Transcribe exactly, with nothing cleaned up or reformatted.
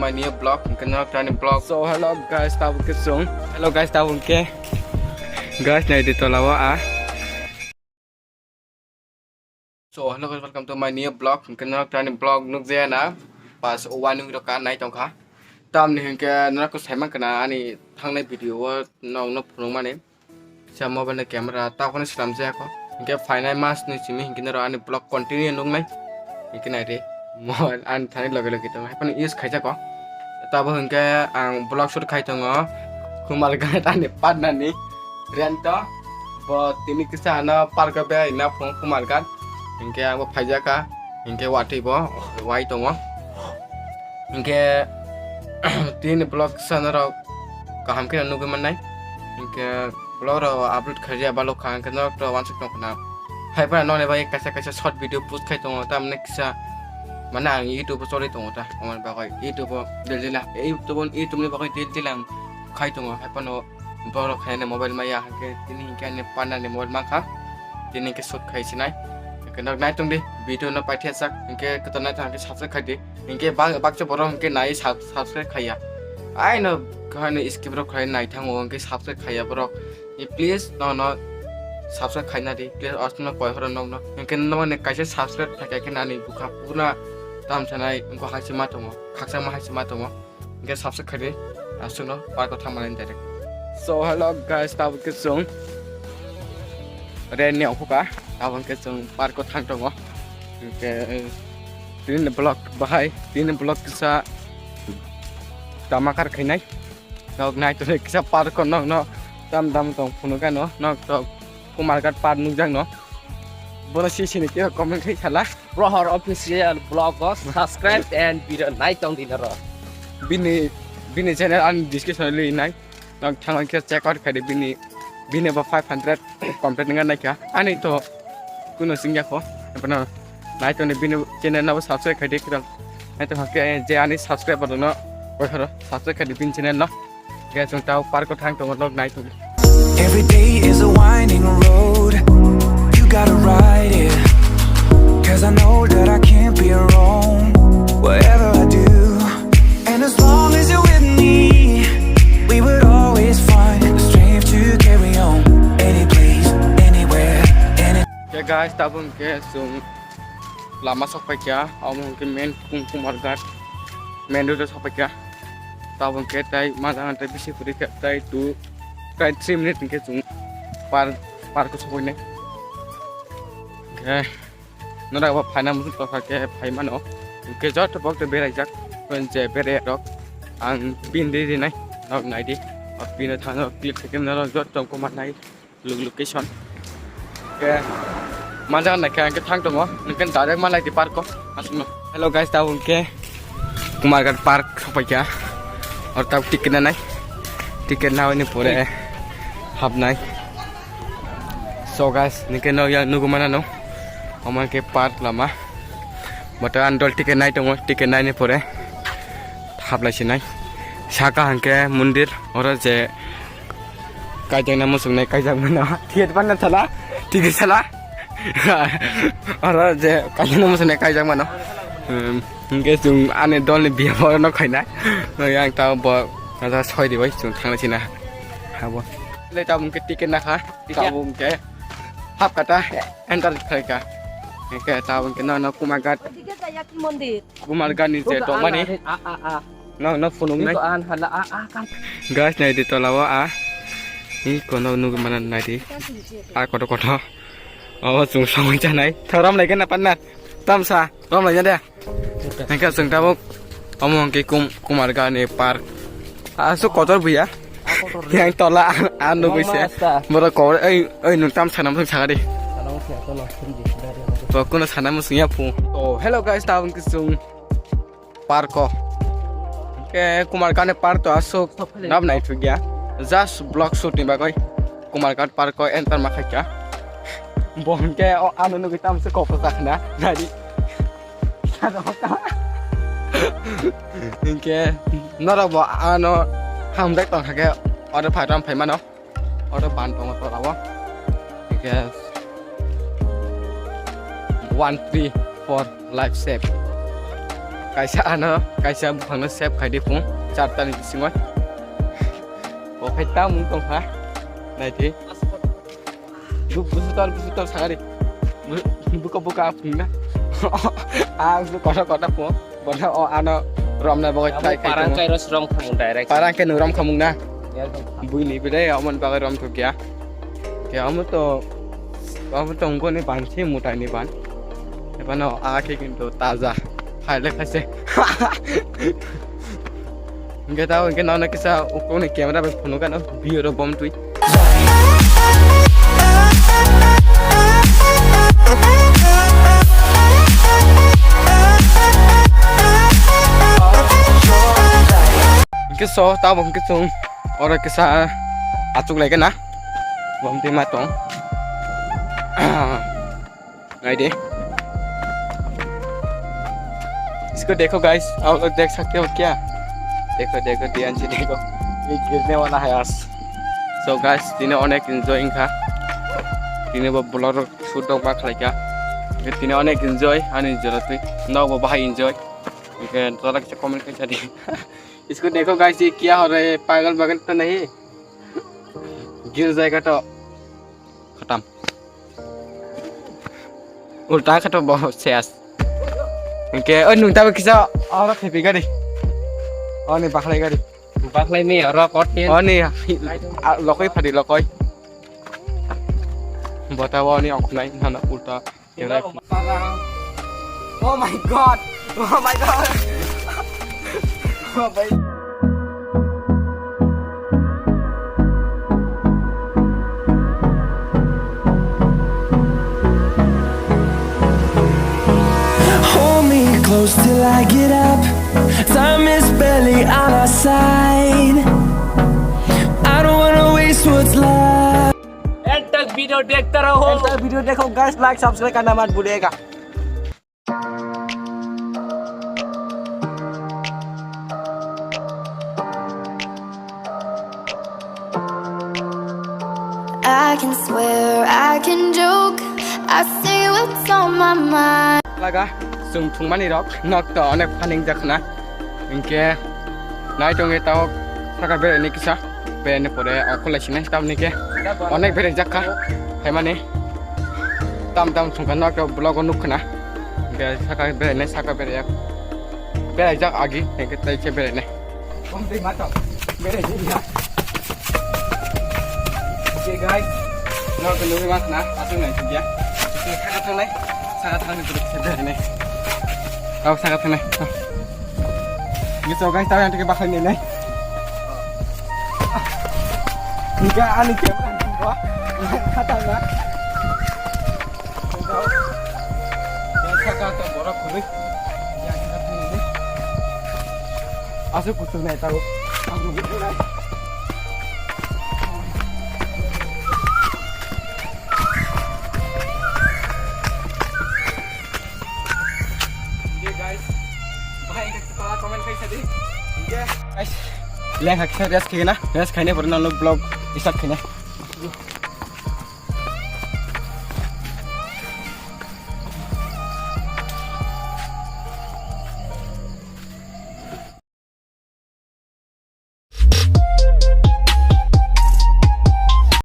My new vlog, hingke norok tani vlog. So hello guys, tabuk ke sung. Hello guys, tabuk ke. Guys, nai di tola o a. So hello guys, welcome to my new vlog. Hingke norok tani vlog nuk jaya na. Pas o wanung rok ka nai tongkha. Tamni hingke norok ko sai mankha na ani thangnai video o norok no phunuk mani. Sa mobile ni camera ta kono slam jaya ko. Hingke phainai mas ni simi hingke norok ani vlog continue nuknai. Hingke nai re. Mobile ani thani loge loge tong. Haipano use khaijak ko. Tabo hingke ang vlog shoot khai tongo. Kumarghat ani partner ni rent o. Bo tini kisa ano park o berai na phung Kumarghat. Hingke ang bo phaijak ka. Hingke watwi bo wai tongo. Hingke tini vlog kisa norok kaham khe nugwi mannai. Hingke vlog rok upload khaijak balo kha, hingke norok to wansuk tong khna. Hai phano nokni bagwi kaisa kaisa short video post khai tongo, tamni kisa mane ang YouTube o choli tongo ta, omo ni bagwi YouTube o daily daily, YouTube o, YouTube ni bagwi daily daily ang khai tongo. Hai phano borok hai ni mobile maya, hingke tini hingke ani partner ni mobile mankha, tini hingke shoot khai sinai. Hingke norok nai tong di, video no paithak sak, hingke kotor nai tong hingke subscribe khai di. Hingke bak-, baksa borok hingke nai sub-, subscribe khaiya. Aino khani skip rok khlai nai thango hingke subscribe khaiya borok. I please no no subscribe khaina di. Please asno koi horo nokno. Hingke nokni kaisa subscribe khaikha khe nani bukha pura tam sanai wngkha hai se ma tongo. Khaksa ma hai se ma tongo. Hingke subscribe khaidi. Asno park o thangmani direct. So hello guys, tabuk ke sung. Re ne okhuka. Tabuk ke sung park o thang tongo. Hingke Tini vlog bahai, tini vlog kisa tamakar khainai. Nok nai tole kisa park o nok no tam dam tong phunuk ano nok to Kumarghat park nukjak no. Bono si sini kisa comment khai sala. Prohor Official Vlog o subscribe and video nai tong di naro. Bini, bini channel ani description o li nai. Nok thangwi khe check out khaidi bini, bini bo five hundred complete wngna naikha. Ani to kuno singya kho. Ebono nai tongni bini channel no subscribe khaidi kwtal. Nai tong khe je ani subscriber no koi horo subscribe khaidi bini channel no. Guys, chwng tao park o thang tongo, nok nai tongo. Every day is a winding road. You gotta ride it. 'Cause I know that I can't be wrong. Whatever I do, and as long as you're with me, we would always find the strength to carry on. Any place, anywhere, any. Hey guys, tabuk ke chwng lama sok paikha, omo hwnkhe main Kum-, Kumarghat main road o sok paikha. Tabuk ke tai majang tai bisi kwrwi khe tai two, tai three minute hwnkhe chwng park, park o sok painai. Hwnkhe Norok bo phaina muchung tongkha khe phai mano. Hwnkhe joto bok to beraijak, je beraiya rok ang pin di rinai, norok nai di. O pin o thang norok click khe norok joto tongkho manai lo-, location. Khe manjak nai khe ang khe thang tongo, hwnkhe direct malai di park o aswkno. Hello guys, tabuk hwnkhe Kumarghat park sokpaikha. Oro tabuk ticket nanai, ticket nawi ni pore hapnai. So guys, nike no yang nugu mana no. Oman ke park lama. Bata andol ticket nai tongo, ticket nai ni pore haplai sinai. Saka hangke mondir, oro je kaijak na musuk nai kaijak mana. Ticket pan na thala, ticket thala. Oro je kaijak na musuk nai kaijak mana. Hmm, hingke chwng ani dol ni biya bo no khaina. No yang ta bo, ta soi di bai chwng thangna sina. Habo. Le tabuk ke ticket na kha. Tabuk hwnkhe hap kata enter khlaikha. Hwnkhe tabuk hwnkhe nono Kumarghat, ওদিকে যাই, একই মন্দির। Kumarghat ni je tongmani. A, a, a. Nono phunuknai. Iko an hala, a, a, kan. Guys, nai di tola o a. Iko no nugwi mana nai di. A koto koto. O chwng songwi chanai. Thoram lai gana partner. Tamsa. Romlai ya de. Hingke chwng tabuk omo hingke Kum-, Kumarghat ni park. Aswk kotor buya. Yang tola a nugwi se. Borok kobor, oi, oi, nwng tam sana muchung sakadi. Bo kuno sana muchung ya phu. Oh, hello guys, tabuk hingke chwng park o. Hingke Kumarghat ni park to aswk nab nai thugya. Just vlog shoot ni bagwi Kumarghat park o enter ma khaikha. Bo hingke o ano nugwi tam se kopro sakna nari. Hingke norok bo ano hamjak tongkha khe oro phaitong phaimano. Oro ban tongo tola o. Hingke one three four life save. Kaisa ano, kaisa buphangno save khai di phung, char tani bisingo. O khai ta mung tong kha. Nai di. Bu-, busutor, busutor sagari. Bu-, buka, buka phung na. Ah, bu kotor, kotor phung. Bono o ano romna bagwi try khai parang tongo. Kai ros rom khamung direct. Parang khe nung rom khamung na. Ya, rom khamung. Buini bide amon bagwi rom thok ya. Ke amo to, amo to ungkoni ban si mutai ni ban. Ebano a khe kintu taja. Phaile khaise. Hingke tao hingke nono kisa ukuni camera bai phunukano view ro bom twi. Hingke so tabo hingke chwng oro kisa achuk lai gana. Bom twi ma tong. Nai de. इसको देखो guys, आप लोग देख सकते हो क्या? देखो, देखो, ध्यान से देखो, ये गिरने वाला है आज। So guys, tini onek enjoy wngkha, tini bo vlog shoot rok ma khlaikha, tini onek enjoy ani jora twi, nok bo bahai enjoy, hingke tola kisa comment khaisa di. इसको देखो guys, ये क्या हो रहा है, पागल पागल तो नहीं? गिर जाएगा तो खत्म। Ulta khe to bo ses. Hingke oi nung tabo kisa oro khepi gari. Oni bakhlai gari. Bakhlai mi oro kot ni. Oni a, lokoi phadi lokoi. Bota oni ongkhunai hana ulta. Oh my God! Oh my God! Oh my Hold me close till I get up. Time is barely on our side. I don't wanna waste what's left. And तक वीडियो देखते रहो। एंड तक वीडियो देखो guys, like subscribe करना मत भूलिएगा। I can swear, I can joke, I say what's on my mind. Laga, chwng thwngmani rok, nok to onek phaning jakna. Hinkhe, nai tongwi tao saka beraini kisa, beraini pore okhorlai sinai tamni khe onek berajak kha, phaimani tam tam thwngkha nok to vlog o nukkhna. Hinkhe saka berainai, saka berajak, berajak agi, hinkhe tei khe berainai. Bom twi ma tong. Bere jin ya. Okay guys. Nok nungwi mas na, aswk nai sugya. Okay, saka thangnai. Saka thangnai, saka thangnai. Tao saka thangnai. Tao. Ni so guys, tao yang tike bakal ni nai. Nika ani ke. Kata na. Aswk kutung nai tabuk. Guys, bahai khe comment khai sadi. Guys, leng hakhe rest khaina, rest khaina pore nang vlog start khaina.